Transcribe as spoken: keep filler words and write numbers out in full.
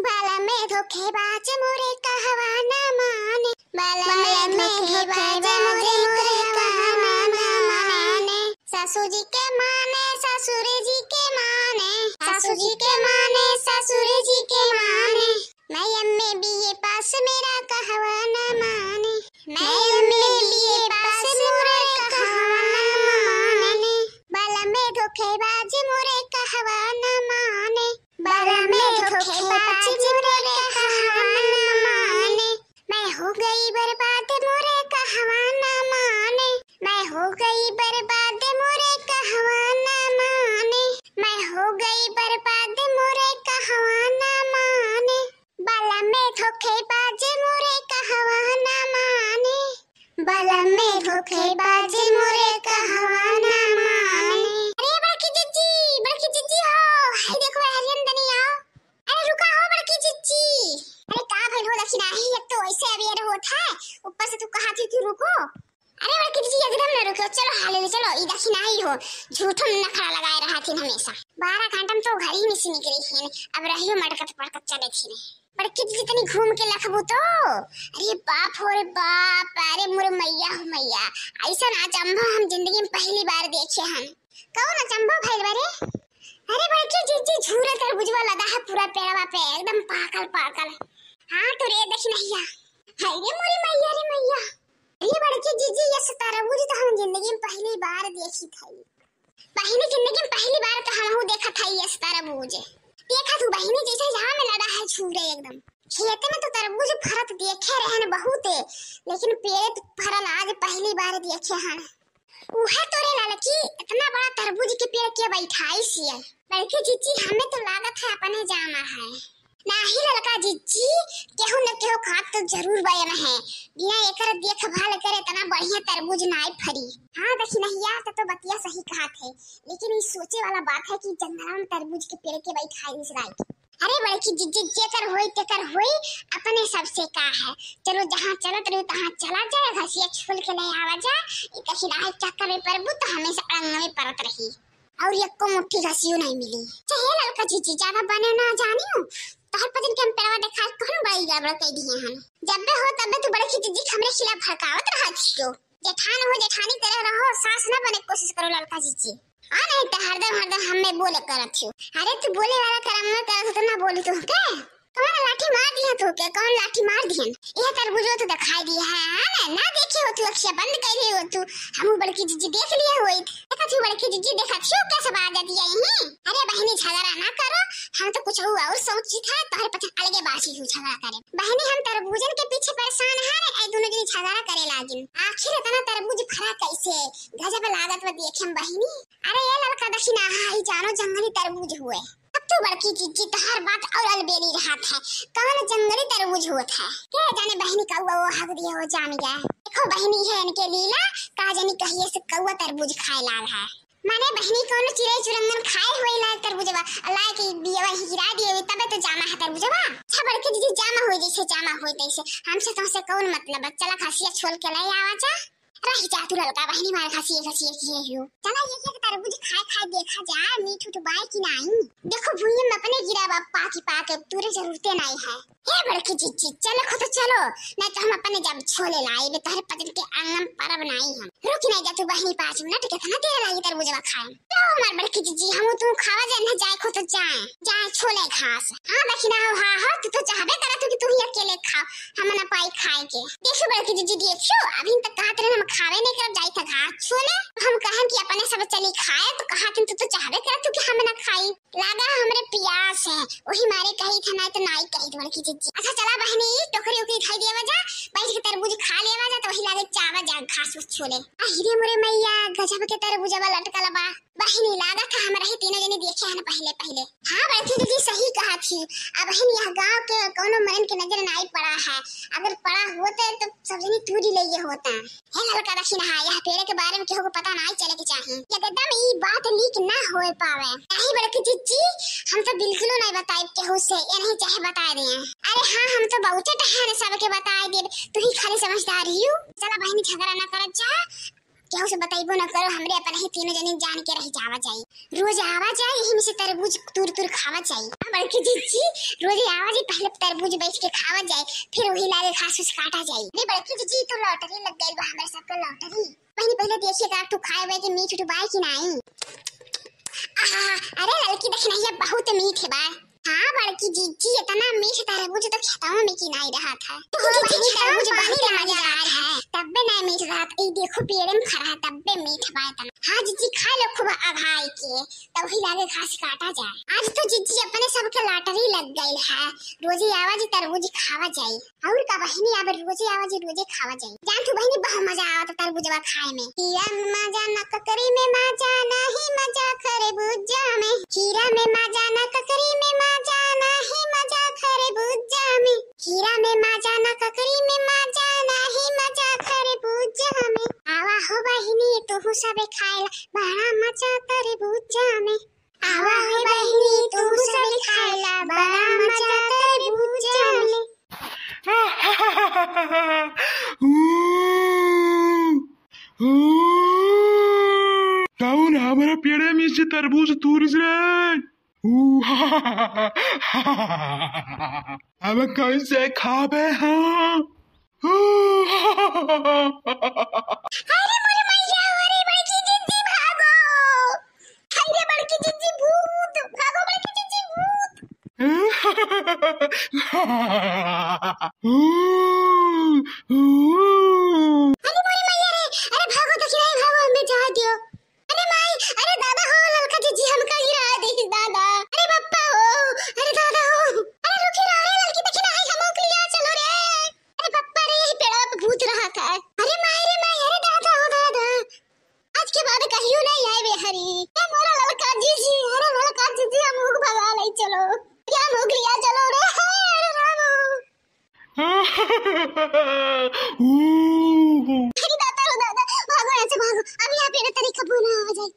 बलमे धोखेबाज मोरे कहवा ना माने, बलमे धोखेबाज मोरे कहवा ना माने। सासू जी के माने, ससुर जी के माने, सासू जी के माने, ससुर जी के माने। मैं एमए बीए पास मेरा कहवा ना माने, मैं एमए बीए पास मोरे कहवा ना माने। बलमे धोखेबाज मोरे कहवा ना माने, बलमे धोखेबाज मोरे कहवा ना माने। मैं हो गई बर्बाद मोरे कहवा ना माने, मैं हो गई बर्बाद मोरे कहवा ना माने, मैं हो गई बर्बाद मोरे कहवा ना माने। बलमे धोखेबाज मोरे कहवा ना माने, बलमे धोखेबाज मोरे कहवा ना माने। अरे बड़की जिज्जी, बड़की जिज्जी हो, हाय देखो हरियन दनी आओ। अरे रुका हो बड़की जिज्जी। अरे का भइल हो दखिनाही, एक तो ऐसे अबेर होत है, ऊपर से तू कहा थी कि रुको। अरे बड़की जिज्जी एकदम ना रुको, चलो हाले ले चलो, ई दखिनाही हो, झूठो नखरा लगाए रहा थी हमेशा। बारह घंटा में तो घर ही में से निकली थी, अब रहियो मटकत पटकत चले थी। बड़की जिज्जी तनी घूम के लखबू तो। अरे बाप हो रे बाप, अरे मोरे मैया हो मैया, ऐसा ना अचंभो हम जिंदगी में पहली बार देखे हन। कौन अचंभो भइल बा रे? अरे बड़की जिज्जी झूरे तरबुजवा लदा है पूरा पेड़वा पे, एकदम पाकल पाकल। हाँ तो रे दखिनहिया, हाय रे मोरी मैया रे मैया। अरे बड़की जिज्जी ये तरबुज तो हम जिंदगी में पहली बार देखी थई। बहिनी जिंदगी में पहली बार तो हमहू देखत हई ये तरबुज। देखा तू बहिनी जैसे यहाँ में लदा है झूरे एकदम। खेते में तो तरबुज फरत देखे रहन बहुते, लेकिन पेड़ फरल आज पहली बार देखे हन। उहे तोरे ललकी, इतना बड़ा तरबूज के पेड़ के बैठाई सियल। बड़की जिज्जी, हमें तो लागत है अपने जामा है। नाही ललका जिज्जी, केहू न केहू खात तो जरूर बयन है। बिना एकर देखभाल करे इतना बढ़िया तरबूज नाय फरी। हाँ दखिनहिया, त तो बतिया सही कहत है, लेकिन ई सोचे वाला बात है कि जंगल में तरबूज के पेड़ के बैठाई सिलाई। अरे बड़की जिज्जी, जेकर होई तेकर होई, अपने सबसे का है। चलो जहाँ चलत रही तहाँ चला जाए, घसिया छोल के ले आवा जाए। ई कहीं रहे चक्कर में परबू तो हमेशा अड़ंग में परत रही और एको मुट्ठी घसियो नहीं मिली। चाहे ललका जिज्जी ज्यादा बने ना जानियो, तोहर पजन के हम पेड़वा देखा कौन बड़ी गड़बड़ कह दिए हन। जब बे हो तब बे तू बड़की जिज्जी के हमरे खिलाफ भड़कावत रहा छियो। जेठान हो जेठानी तरह रहो, सास ना बने कोशिश करो ललका जिज्जी। हाँ, नहीं तो हरदम हरदम हमें बोले करत हो। अरे तू बोले वाला करम में करत हो तो ना बोली तो के? कौन लाठी मार दिया तो के? कौन लाठी मार दिहन? यह तरबूजो तो दिखाई दिया है, है ना? ना देखे हो तू, अखिया बंद कर रही हो तू। हम बड़की जिज्जी देख लिए होई। देखा तू बड़की जिज्जी देखा तू कैसे बाहर जाती है यहीं? अरे बहिनी झगड़ा ना करो, हम तो कुछ और सोची था, तोहरे पछा अलगे बासी हो झगड़ा करे। बहिनी हम तरबूजन के पीछे परेशान है, ऐ दोनों जनी झगड़ा करे लागिन। आखिर इतना तरबूज फरा कैसे? गजब लागत बा देखे में बहिनी। अरे ये ललका दखिनहा, ई जानो जंगली तरबूज हुए। अब तू बड़की जिज्जी तोहार बात और अलबेली रहत है, कौन जंगली तरबूज होत है? के जाने बहिनी कौआ वो हक दिया हो जान गया। देखो बहिनी है इनके लीला, का जानी कहिए से कौआ तरबूज खाए लाग है। माने बहिनी कौनो चिड़ै चुरंगन खाए होई लाग तरबूजवा, लाग के बियवा हिरा दिए होई, तबे तो जामा है तरबूजवा। अच्छा बड़की जिज्जी जामा होई जैसे जामा होई तैसे, हमसे तोहसे कौन मतलब है? चला घसिया छोल के ले आवा जा। रह जा तू ललका बहिनी, मार घसिए घसिए किए हियो। चला एक एक तरबूज खाए खाए देखा जा मीठ उठ बाय कि नाई। देखो भुइया में अपने गिरा बा पाकी पाके, तूरे जरूरते नाई है। हे बड़की जिज्जी, चलो खो तो चलो, नहीं तो हम अपने जब छोले लाई बे तोहरे पजन के आंगन परब नाई हम। रुक नहीं जा तू बहिनी पाँच मिनट, कितना देर लागी तरबूजवा खाए। चलो हमार बड़की जिज्जी, हम तू खावा जाए ना जाए खो तो जाए, जाए छोले घास। हाँ दखिनहा, हाँ हाँ, तू तो चाहबे करत हो कि तू ही अकेले खाओ, हम ना पाई खाए के। देखो बड़की जिज्जी, देखो अभी तक कहत रहे हम खावे नहीं करब, जाई था घास छोले। हम कहन कि अपने सब चली खाए तो कहा कि तू तो चाहबे करत हो कि हम ना खाई। लागा हमरे पियास है, वही मारे कही था, नहीं तो नाई कही था बड़की जिज्जी। अच्छा चला बहिनी, टोकरी ओकरी खाई देवा जा, बैठ के तरबूज खा लेवा जा, तो वही लागे चावा जा घास उस छोले। अहि रे मोरे मैया, गजब के तरबूजवा लटकल बा। बहिनी लागा था हम रहे तीनों जनी देखे हन पहले पहले। हाँ बड़की जिज्जी सही कहा थी, अब हम यह गांव के कौनो मरन के नजर नाई पड़ा है, अगर पड़ा होते तो सब जनी तूरी ले ये होता। हे ललका दखिनहा, यह पेड़ के बारे में केहू को पता नाई चले के चाही। एकदम ई बात लीक ना होए पावे। नहीं बड़की जिज्जी, हम तो बिल्कुलो नाई बताइब केहू से, ये नहीं चाहे बता दे। अरे हाँ, हम तो बहुते टहन सबके बताई देब, तू ही खाली समझदार हियू। चला बहिनी झगड़ा ना करत जा, केहू से बतइबो न करो, हमरे अपन ही तीनों जने जान के रह जावा जाई। रोज आवा जाई, यही में से तरबूज तूर तूर खावा जाई। हाँ बड़की जिज्जी, रोज आवा जाई, पहले तरबूज बैठ के खावा जाई, फिर वही लागे घास फूस काटा जाई। अरे बड़की जिज्जी, तो लॉटरी लग गइल बा, हमरे सबके लॉटरी। बहिनी, पहले देखिए का तू खाए हुए के मीठ उठ बाय कि नाई। आहा, अरे ललकी देखना, ये बहुत मीठ बा। हाँ बड़की जिज्जी, इतना मीठ तरबूज तो खेतवा में कि नाई रहत है। तो हो बहिनी, तरबूज पानी के मजेदार है, तब्बे नाई मीठ रहत। ई देखो पेड़े में फरा है, तब्बे मीठ बा इतना। हाँ जिज्जी, खा लो खूब अघाई के, तब ही लागे घास काटा जाए। आज तो जिज्जी अपने सबके लॉटरी लग गइल है, रोजे आवा जी तरबूज खावा जाई। और का बहिनी, अब रोजे आवा जी, रोजे खावा जाई। जान तू बहिनी, बहुत मजा आवत तरबूजवा खाए में। खीरा में मजा ना, ककरी में मजा, नाही मजा खरबूजा में। खीरा में मजा ना, ककरी में मजा, नाही मजा खरबूजा में। खीरा में मजा ना, ककरी में मजा, नाही मजा खरबूजा में। आवा हो बहिनी, तू सब खाएला, बड़ा मजा तरबूजा में। आवा हो बहिनी, तू सब खाएला, बड़ा मजा तरबूजा में। कौन हमरा पेड़े में से तरबूज तूरिस रे? ऊ, अब कैसे खाबे हम? अरे मोरे मैया, अरे बड़की जिज्जी भागो। अरे बड़की जिज्जी भूत, भागो बड़की जिज्जी भूत। अरे मोरे मैया रे, अरे भागो तो किनारे भागो, हमें जाए दियो। अरे माई, अरे दादा हो, ललका जिज्जी हमका गिरा देहिस दादा। अरे पप्पा हो, अरे दादा हो, अरे रुकी ना रे ललकी, देखी ना, आई हमो के लिया चलो रे। अरे पप्पा रे, यही पेड़वा पे भूत रहा था। अरे माई रे माई, अरे दादा हो दादा, आज के बाद कहियो नहीं आए बे हरी। ए मोरा ललका जिज्जी, अरे ललका जिज्जी, हमहू के भगा ले चलो, या हमहू के लिया चलो रे, अरे राम। अरे दादा हो दादा, भागो यहाँ से भागो, अब यहाँ पे तरीका बोला आ जाए।